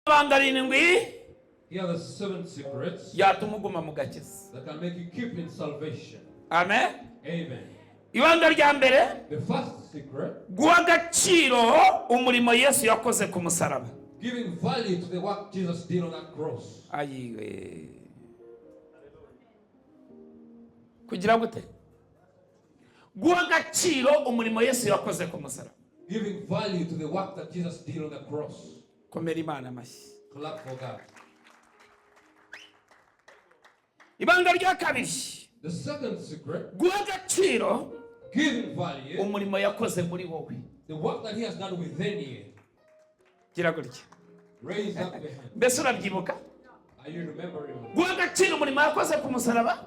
Amabanga arindwi Here are the seven secrets yatuma uguma mu gakiza. That can make you keep in salvation. Amen. Amen. Ibanga rya mbere, The first secret, guha agaciro umurimo Yesu yakoze ku musaraba. Giving value to the work Jesus did on that cross. Ayiwe, kugira gute? Guha agaciro umurimo Yesu yakoze ku musaraba. Giving value to the work that Jesus did on the cross. Komera Imana amashyi. Clap for God. Ibanga rya kabiri, The second secret, guha agaciro giving value umurimo yakoze muri wowe. The work that He has done within you. Gira gutya. Raise up your hand. Mbese urabyibuka? Are you remembering? Guha agaciro umurimo yakoze ku musaraba,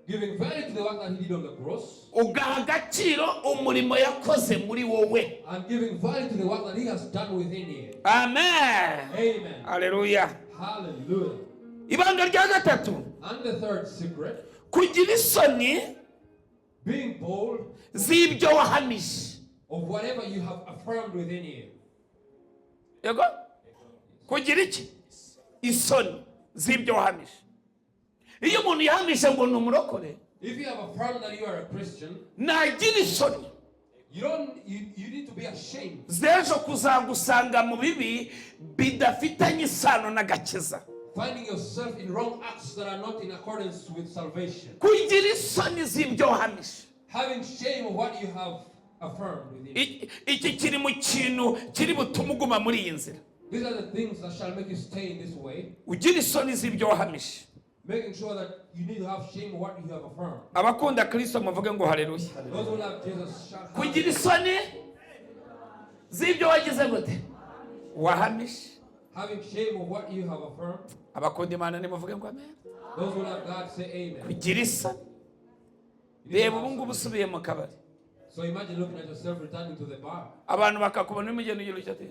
Giving value to the work that He did on the cross ugaha agaciro umurimo yakoze muri wowe. And giving value to the work that He has done within you. Amen. Amen. Aleluya. Hallelujah. Ibanga rya gatatu, And the third secret, kugira isoni being bold z'ibyo wahamije. Of whatever you have affirmed within you. Yego, kugira iki? Isoni z'ibyo wahamije. Iyo umuntu yahamije ngo ni umurokore, If you have affirmed that you are a Christian, nagira isoni you don't you, you need to be ashamed z'ejo kuzagusanga mu bibi bidafitanye isano n'agakiza. Finding yourself in wrong acts that are not in accordance with salvation. Kugira isoni z'ibyo wahamije. Having shame of what you have affirmed within you. Iki kiri mu kintu kiri butume uguma muri iyi nzira. These are the things that shall make you stay in this way. Ugira isoni z'ibyo wahamije. Making sure that you need to have shame of what you have affirmed. Abakunda Kristo muvuge ngo haleluya. Those who love Jesus shall have Kugira isoni z'ibyo wagize gute? Wahamije. Having shame of what you have affirmed. Abakunda Imana nimuvuge ngo amen. Those who love God say amen. Kugira isoni. You need to Reba have ubu ngubu usubiye mu kabari, So imagine looking at yourself returning to the bar. Abantu bakakubona urimo ugenda ugira utya ati,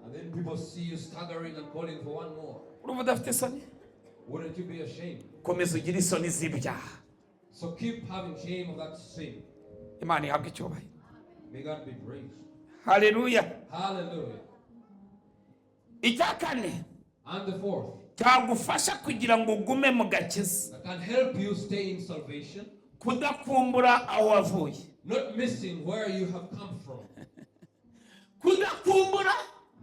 And then people see you staggering and calling for one more. Urumva udafite isoni? Wouldn't you be ashamed? Komeza ugire isoni z'ibyaha. So keep having shame of that sin. Imana ihabwe icyubahiro. May God be praised. Haleluya. Hallelujah. Icya kane And the fourth, cyagufasha kugira ngo ugume mu gakiza, that can help you stay in salvation, kudakumbura aho wavuye. Not missing where you have come from. Kudakumbura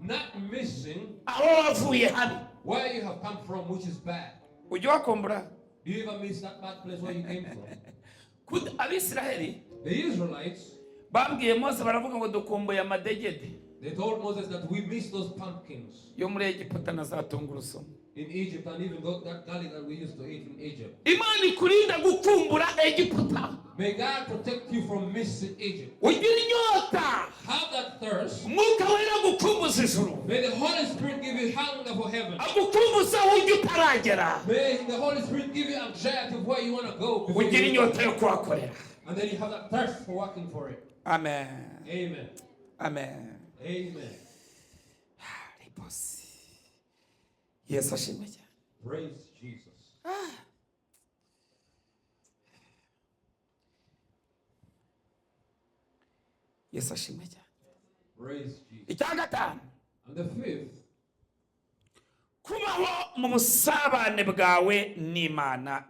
Not missing aho wavuye habi. Where you have come from, which is bad. Ujya wakumbura? Do you ever miss that bad place where you came from? Abisiraheli The Israelites, babwiye Mose, baravuga ngo dukumbuye amadegede they told Moses that we miss those pumpkins yo muri Egiputa na za tungurusumu. In Egypt and even that garlic that we used to eat in Egypt. Imana ikurinda gukumbura Egiputa. May God protect you from missing Egypt. Ugira inyota. Have that thirst. Umwuka Wera agukumbuza ijuru. May the Holy Spirit give you hunger for heaven. Agukumbuza aho ujya utaragera. May the Holy Spirit give you anxiety of where you want to go before Ugira you inyota yo kuhakorera. And then you have that thirst for working for it. Amen. Amen. Amen. Amen. Riposi Yesu ashimwe cyane. Praise Jesus. Yesu ashimwe cyane. Praise Jesus. Icya gatanu, And the fifth, kubaho mu busabane bwawe n'Imana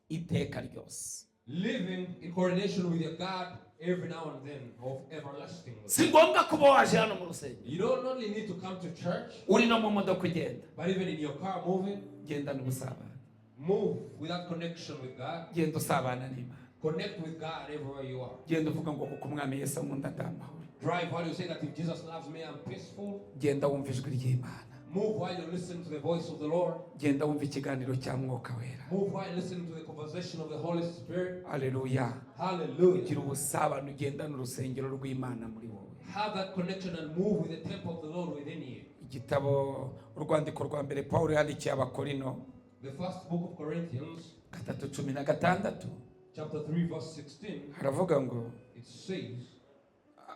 iteka ryose. Living in coordination with your God every now and then, of everlastingly. Si ngombwa kuba waje hano mu rusengero. You don't only need to come to church, Uri no mu modoka ugenda, but even in your car moving, gendana ubusabane. Move with that connection with God. Genda usabana n'Imana. Connect with God everywhere you are. Genda uvuga ngo kuko Umwami Yesu ankunda ndamahoro. Drive while you say that if Jesus loves me, I'm peaceful. Genda wumva ijwi ry'Imana. Move while you listen to the voice of the Lord. Genda wumva ikiganiro cya Mwuka Wera. Move while listening to the conversation of the Holy Spirit. Aleluya. Hallelujah. Gira ubusabane, ugendane urusengero rw'Imana muri wowe. Have that connection and move with the temple of the Lord within you. Igitabo, urwandiko rwa mbere Pawulo yandikiye Abakorino, The first book of Corinthians, 3:16, chapter 3, verse 16, haravuga ngo, it says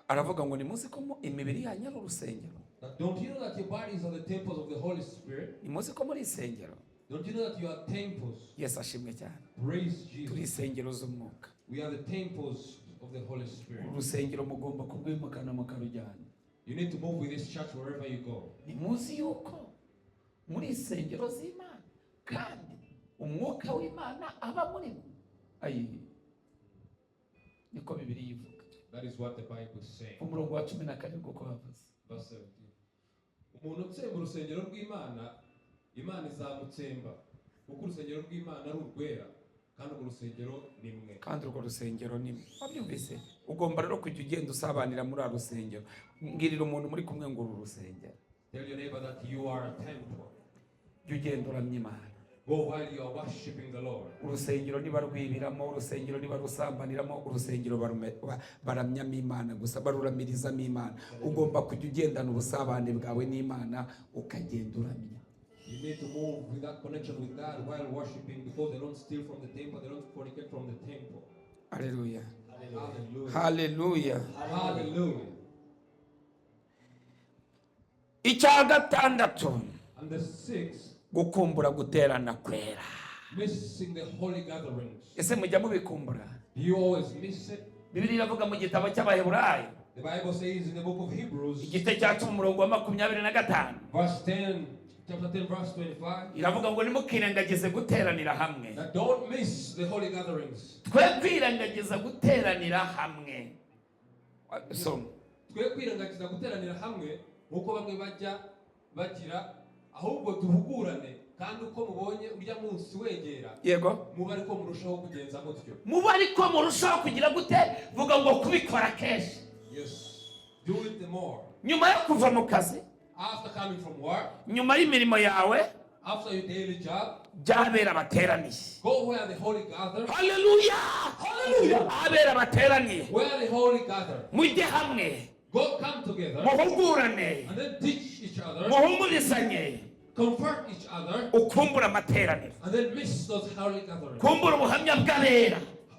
aravuga ngo nimuzi ko imibiri yanyu ari urusengero? That don't you know that your bodies are the temples of the Holy Spirit? Nimuzi ko muri isengero? Don't you know that you are temples? Yesu ashimwe cyane. Praise Turi Jesus. Insengero z'umwuka. We are the temples of the Holy Spirit. Urusengero mugomba kurwimukana mukarujyana. You need to move with this church wherever you go. Ntimuzi yuko muri insengero z'Imana kandi umwuka w'Imana aba muri mwe? Ayi, niko Bibiliya ivuga. That is what the Bible is saying. Umurongo wa 17 uko bavuze. Verse 17. Umuntu utsemba urusengero rw'Imana, Imana izamutsemba, kuko urusengero rw'Imana ari urwera, kandi urwo rusengero ni mwe. Kandi urwo rusengero ni mwe. Wabyumvise? Ugomba rero kujya ugenda usabanira muri uru rusengero. Mbwirira umuntu muri kumwe ngo uru rusengero. Tell your neighbor that you are a temple. Jya ugenda uramya Imana. Go while you are worshiping the Lord. Urusengero ntibarwibiramo, urusengero ntibarusambaniramo, urusengero baramyamo Imana gusa, baruramirizamo Imana. Ugomba kujya ugendana ubusabane bwawe n'Imana, ukagenda uramya. You need to move with that connection with God while worshiping, because they don't steal from the temple, they don't fornicate from the temple. Aleluya. Hallelujah. Haleluya. Hallelujah. Icya gatandatu, And the sixth, gukumbura guterana kwera. missing the holy gatherings. Ese mujya mubikumbura? Do you always miss it? Bibiliya iravuga mu gitabo cy'Abaheburayo, The Bible says in the book of Hebrews, igice cya 10, umurongo wa 25, verse 10, chapter 10, verse 25, iravuga ngo ntimukirengagize guteranira hamwe. that don't miss the holy gatherings. Twe kwirengagiza guteranira hamwe. Soma. Twe kwirengagiza guteranira hamwe nk'uko bamwe bajya bagira, ahubwo duhugurane, kandi uko mubonye urya munsi wegera, mube ariko murushaho kugenza mutyo. Muba ariko murushaho kugira gute? Vuga ngo kubikora kenshi. Yes, do it the more. Nyuma yo kuva mu kazi, After coming from work, nyuma y'imirimo yawe, after your daily job, byabera bateraniye. go where the holy gather. Haleluya! Abera bateraniye. Where the holy gather. Mujye hamwe. Go come together Muhugurane. and then teach each other, Muhumurizanye. comfort each other, Ukumbura amateraniro, and then miss those holy gatherings. kumbura ubuhamya bw'abera.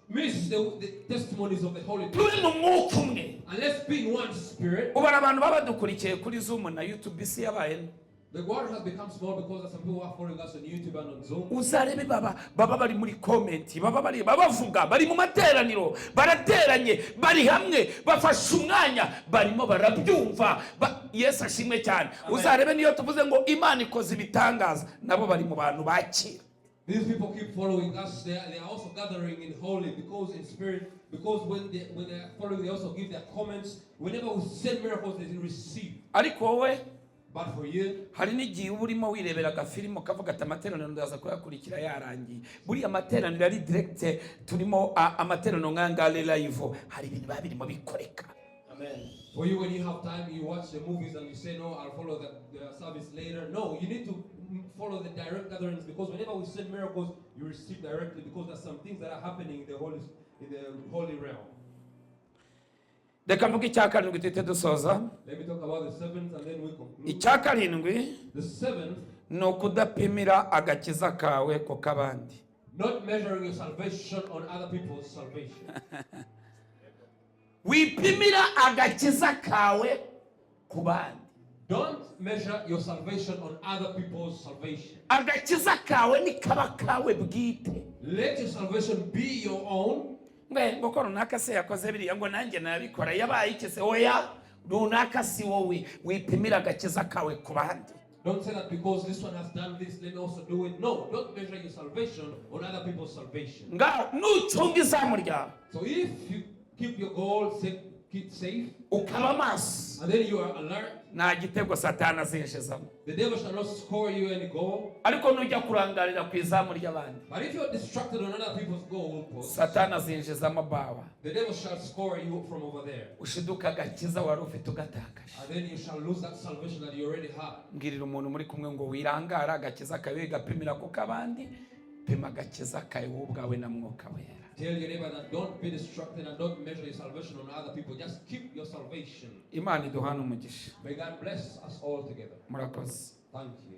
Miss the testimonies of the holy. Tube mu mwuka umwe. And let's be in one spirit. Ubona abantu baba badukurikiye kuri Zoom na YouTube, isi yabaye nto. The world has become small because there's some people who are following us on YouTube and on Zoom. Uzarebe baba bari muri comment, baba bari bavuga, bari mu materaniro, barateranye, bari hamwe, bafashe umwanya, barimo barabyumva. Yesu ashimwe cyane. Uzarebe niyo tuvuze ngo Imana ikoze ibitangaza, nabo bari mu bantu bakira. These people keep following us. They are also gathering in holy because in spirit, because when they are following, they also give their comments. Whenever we send miracles, they receive. Ariko wowe, But for you, hari n'igihe uba urimo wirebera agafilimo, kavuga ati amateraniro ndaza kuyakurikira yarangiye. Buriya amateraniro ari direct, turimo amateraniro nk'aya ngaya live, hari ibintu biba birimo bikoreka. Amen. For you, when you have time, you watch the movies and you say, "No, I'll follow the service later." No, you need to follow the direct gatherings, because whenever we send miracles, you receive directly, because there's some things that are happening in the holy realm. Reka mvuge icya karindwi, tuhite dusoza. Let me talk about the seventh and then we conclude. Icya karindwi The seventh, ni ukudapimira agakiza kawe ku k'abandi. not measuring your salvation on other people's salvation. Wipimira agakiza kawe ku bandi. Don't measure your salvation on other people's salvation. Agakiza kawe ni kaba kawe bwite. Let your salvation be your own. Ngo ko runaka se yakoze biriya, ngo nanjye nabikora, yabaye iki se? Oya, runaka si wowe. Wipimira agakiza kawe ku bandi. Don't say that because this one has done this, let me also do it. No, don't measure your salvation on other people's salvation. Ngaho nucunga izamu ryawe, So if you keep your goal safe, keep safe, ukaba maso, and then you are alert, nta gitego Satani azinjizamo. the devil shall not score you any goal. Ariko nujya kurangarira ku izamu ry'abandi, But if you're distracted on other people's goal posts, Satani azinjizamo bawa, the devil shall score you from over there. ushiduka agakiza wari ufite ugatakaje. And then you shall lose that salvation that you already had. Mbwirira umuntu muri kumwe ngo wirangara agakiza kawe gapimira ku k'abandi, pima agakiza kawe wowe ubwawe na Mwuka Wera. Tell your neighbor that don't be distracted and don't measure your salvation on other people. Just keep your salvation. Imana iduhane umugisha. May God bless us all together. Murakoze. Thank you.